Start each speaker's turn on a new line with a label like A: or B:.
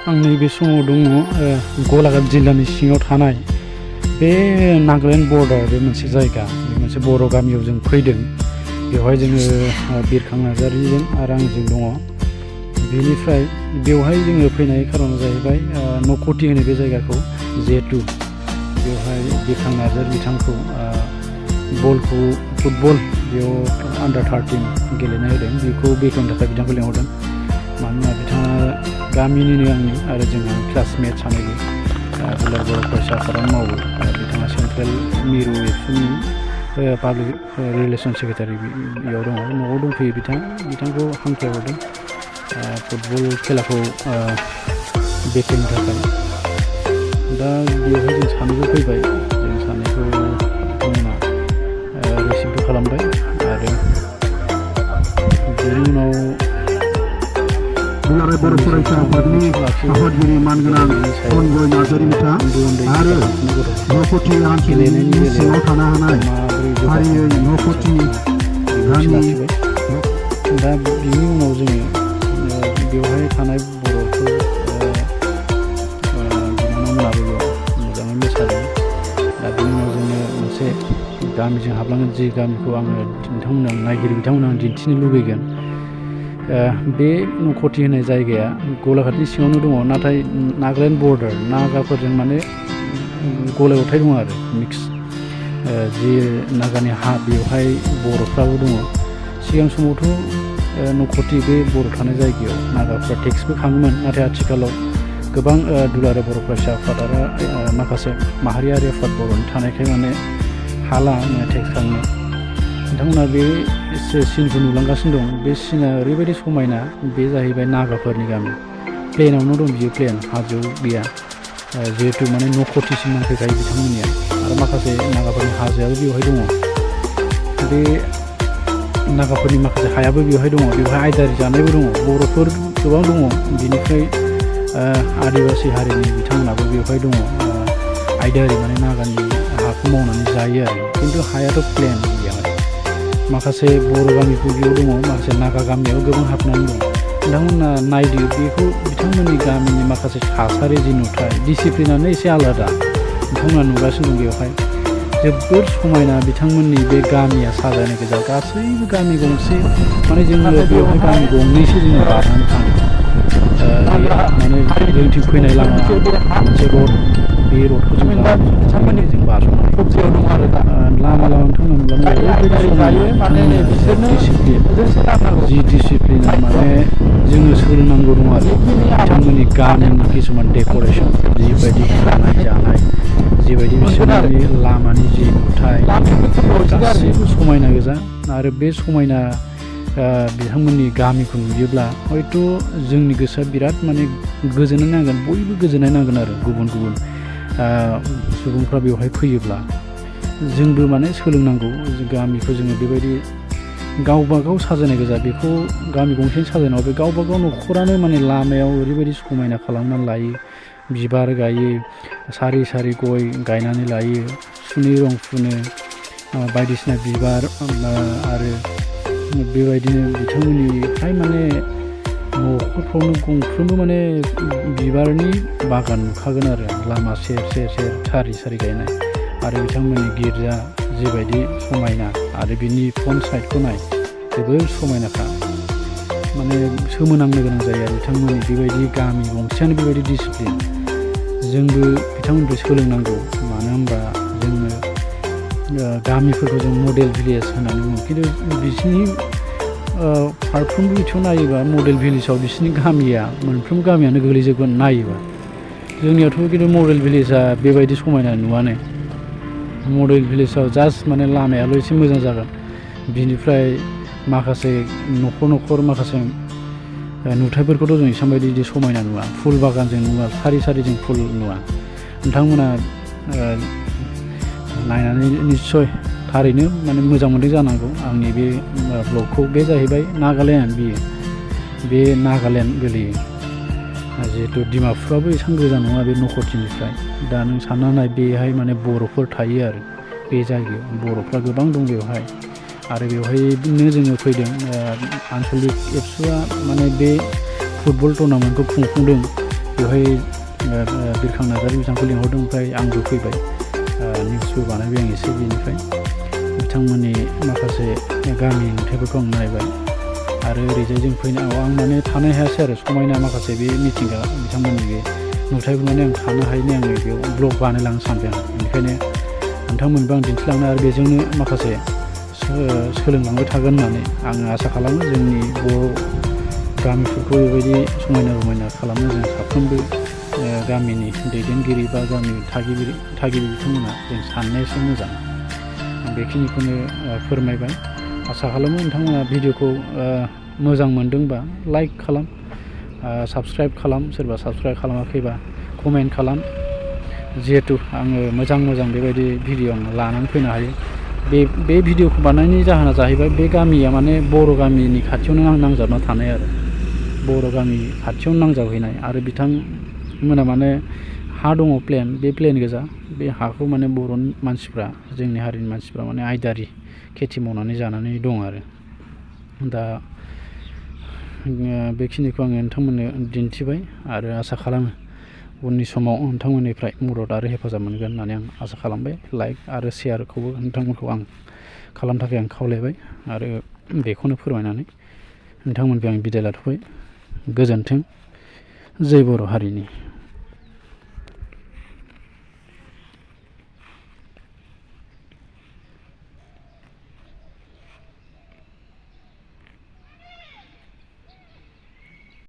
A: आं नैबे समाव दङ गलाघाट जिल्लानि सिङाव थानाय बे नागालेण्ड बर्डार बे मोनसे जायगा बे मोनसे बर' गामियाव जों फैदों। बेवहाय जोङो बिरखां नार्जारिजों आरो आंजों दङ। बेनिफ्राय बेवहाय जोङो फैनाय खारना जाहैबाय नख'थ होनो बे जायगाखौ, जिहेतु बेवहाय बिरखां नार्जारि बिथांखौ बलखौ फुटबल बेयाव आन्डार 13 गेलेनाय होदों। बेखौ बेखेवनो थाखाय बिथांखौ लेंहरदों। मानोना बिथाङा गामिनिनो आंनि आरो जोंहा क्लासमेट सानैबो दुलाराय बर' फरायसा आफादाव मावो। बिथाङा सेन्ट्रेल मिरु एबसुनि पाब्लिक रिलेसन सेक्रेटारि बेयाव दङ। न'आव दंफैयो बिथांखौ हांख्रायहरदों फुटबल खेलाखौ बेखेवनो थाखाय। दा बेवहाय जों सानैबो फैबाय। जों सानैखौ बिथांमोना रिसिभबो खालामबाय आरो बेनि उनाव
B: दुलाराय बर' फरायसा आफादनि आफादगिरि मानगोनां खनजय नार्जारि बिथां आरो नख'थ आनसलिकनि सिङाव थानो हानाय फारियै नख'थ गामि।
A: दा बिनि उनाव जोङो बेवहाय थानाय बर'फोर बिथांमोनाबो मोजाङै मोसादों। दा बिनि उनाव जोङो मोनसे गामिजों हाबलांगोन, जि गामिखौ आङो नोंथांमोना नायगिरि बिथांमोना आं दिन्थिनो लुबैगोन। बे नख'थ होननाय जायगाया गलाघाटनि सिङावनो दङ, नाथाय नागालेण्ड बर्डार नागाफोरजों माने गलायगथाय दङ आरो मिक्स। जि नागानि हा बेवहाय बर'फ्राबो दङ। सिगां समावथ' नख'थ बे बर' थानाय जायगायाव नागाफ्रा टेक्सबो खाङोमोन, नाथाय आथिखालाव गोबां दुलाराय बर' फरायसा आफाद आरो माखासे माहारियारि आफाद बर'नि थानायखाय माने हाला टेक्स खांनो। बिथांमोना बे सिनखौ नुलांगासिनो दं। बे सिना ओरैबायदि समायना, बे जाहैबाय नागाफोरनि गामि। प्लेनावनो दं, बियो प्लेन, हाजोआव गैया। जिहेतु माने नख'थसिम नांफैखायो बिथांमोननिया, आरो माखासे नागाफोरनि हाजोआबो बेवहाय दङ। बे नागाफोरनि माखासे हायाबो बेवहाय दङ। बेवहाय आयदारि जानायबो दङ, बर'फोर गोबां दङ। बिनिफ्राय आदिबासि हारिनि बिथांमोनाबो बेवहाय दङ। आयदारि माने नागानि हाखौ मावनानै जायो आरो, खिन्थु हायाथ' प्लेन। बेवहाय माखासे बर' गामिफोर बेयाव दङ, माखासे नागा गामियाव गोबां हाबनानै दं। बिथांमोना नायदो बेखौ, बिथांमोननि गामिनि माखासे थासारि जि नुथाय, डिसिप्लिनानो एसे आलादा बिथांमोना नुगासिनो दं। बेवहाय जोबोर समायना बिथांमोननि बे गामिया साजायनाय गोजा। गासैबो गामि गंसे माने जोङो बेवहाय गामि गंनैसो जोङो बारनानै थाङो। माने जोंथिं फैनाय लामा मोनसे रड, बे रडखौ जों बारस'नानै लामा थांनो जि डिसिप्लिना माने जोङो सोलोंनांगौ दं आरो। बिथांमोननि गामिनि किसुमान डेक'रेसन, जिबायदि थानाय जानाय, जिबायदि बिसोरनि लामानि जि नुथाय, गासैबो समायना गोजा। आरो बे समायना बिथांमोननि गामिखौ नुयोब्ला हयथ' जोंनि गोसोआ बिराद माने गोजोननाय नांगोन, बयबो गोजोननाय नांगोन आरो। गुबुन गुबुन सुबुंफ्रा बेवहाय फैयोब्ला जोंबो माने सोलोंनांगौ। गामिखौ जोङो बेबायदि गावबा गाव साजायनाय गोजा। बेखौ गामि गंसेनि साजायनायाव बे गावबा गाव न'खरानो माने लामायाव ओरैबायदि समायना खालामनानै लायो। बिबार गायो, सारि सारि गय गायनानै लायो, सुनै रं फुनो, बायदिसिना बिबार आरो बेबायदिनो बिथांमोननिफ्राय माने न'खरफ्रावनो गंफ्रोमबो माने बिबारनि बागान नुखागोन आरो, लामा सेर सेर सेर सारि सारि गायनाय। आरो बिथांमोननि गिर्जा जिबायदि समायना, आरो बिनि फ्रन्ट साइडखौ नाय, जोबोर समायनाखा। माने सोमोनांनो गोनां जायो आरो बिथांमोननि बेबायदि गामि गंसेयानो बेबायदि डिसिप्लिन। जोंबो बिथांमोननिफ्राय सोलोंनांगौ। मानो होनबा जोङो गामिफोरखौ जों मडेल भिलेज होननानै बुङो, खिन्थु बिसोरनि फारफ्रोमबो बिथिङाव नायोबा मडेल भिलेजाव बिसोरनि गामिया मोनफ्रोम गामियानो गोग्लैजोबगोन नायोबा। जोंनियावथ' खिन्थु मडेल भिलेजा बेबायदि समायना नुवानो। मडेल भिलेजाव जास्ट माने लामायाल' एसे मोजां जागोन, बिनिफ्राय माखासे न'खर माखासे नुथायफोरखौथ' जों एसेबां बायदि समायना नुवा। फुल बागानजों नुवा, सारि सारिजों फुल नुवा। नोंथांमोना नायनानै निस्सय थारैनो माने मोजां मोनदों जानांगौ आंनि बे ब्लगखौ। बे जाहैबाय नागालेण्ड, बे नागालेण्ड गोलैयो। जिहेतु डिमापुराबो एसेबां गोजान नङा बे नख'थनिफ्राय। दा नों सानना नाय, बेहाय माने बर'फोर थायो आरो बे जायगायाव बर'फ्रा गोबां दं बेवहाय। आरो बेवहायनो जोङो फैदों। आनसलिक एबसुआ माने बे फुटबल टुर्नामेन्टखौ खुंफुंदों। बेवहाय बिरखां नार्जारि बिथांखौ लिंहरदों ओमफ्राय आंबो फैबाय निउसबो बानायबाय आं एसे बेनिफ्राय बिथांमोननि माखासे गामि नुथायफोरखौ आं नायबाय आरो ओरैजाय जों फैनायाव आं माने थानो हायासै आरो समायना माखासे बे मिथिंगा बिथांमोननि बे नुथायखौ माने आं थानो हायैनि आङो बेयाव ब्लग बानायलांनो सानदों बेनिखायनो नोंथांमोनबो आं दिन्थिलांनो आरो बेजोंनो माखासे सोलोंलांबाय थागोन होननानै आङो आसा खालामो जोंनि बर' गामिफोरखौ बेबायदि समायना रमायना खालामनो जों साफ्रोमबो गामिनि दैदेनगिरि बा गामि थागिबि बिथांमोना जों साननाया एसे मोजां आं बेखिनिखौनो फोरमायबाय आसा खालामो नोंथांमोना भिडिअखौ मोजां मोनदोंबा लाइक खालाम साबस्क्राइब खालाम सोरबा साबस्क्राइब खालामाखैबा कमेन्ट खालाम जिहेथु आङो मोजां बेबायदि भिडिअ आं लानानै फैनो हायो बे भिडिअखौ बानायनायनि जाहोना जाहैबाय बे गामिया माने बर' गामिनि खाथियावनो नांजाबना थानाय आरो बर' गामि खाथियावनो नांजाबहैनाय आरो बिथांमोना माने हा दङ प्लेन बे प्लेन गोजा बे हाखौ माने बर' मानसिफ्रा जोंनि हारिनि मानसिफ्रा माने आयदारि खेथि मावनानै जानानै दं आरो दा बेखिनिखौ आङो नोंथांमोननो दिन्थिबाय आरो आसा खालामो उननि समाव नोंथांमोननिफ्राय मदद आरो हेफाजाब मोनगोन होननानै आं आसा खालामबाय लाइक आरो शेयारखौबो नोंथांमोनखौ आं खालामनो थाखाय आं खावलायबाय आरो बेखौनो फोरमायनानै नोंथांमोनखौ आं बिदाय लाथ'बाय गोजोन्थों जय बर' हारिनि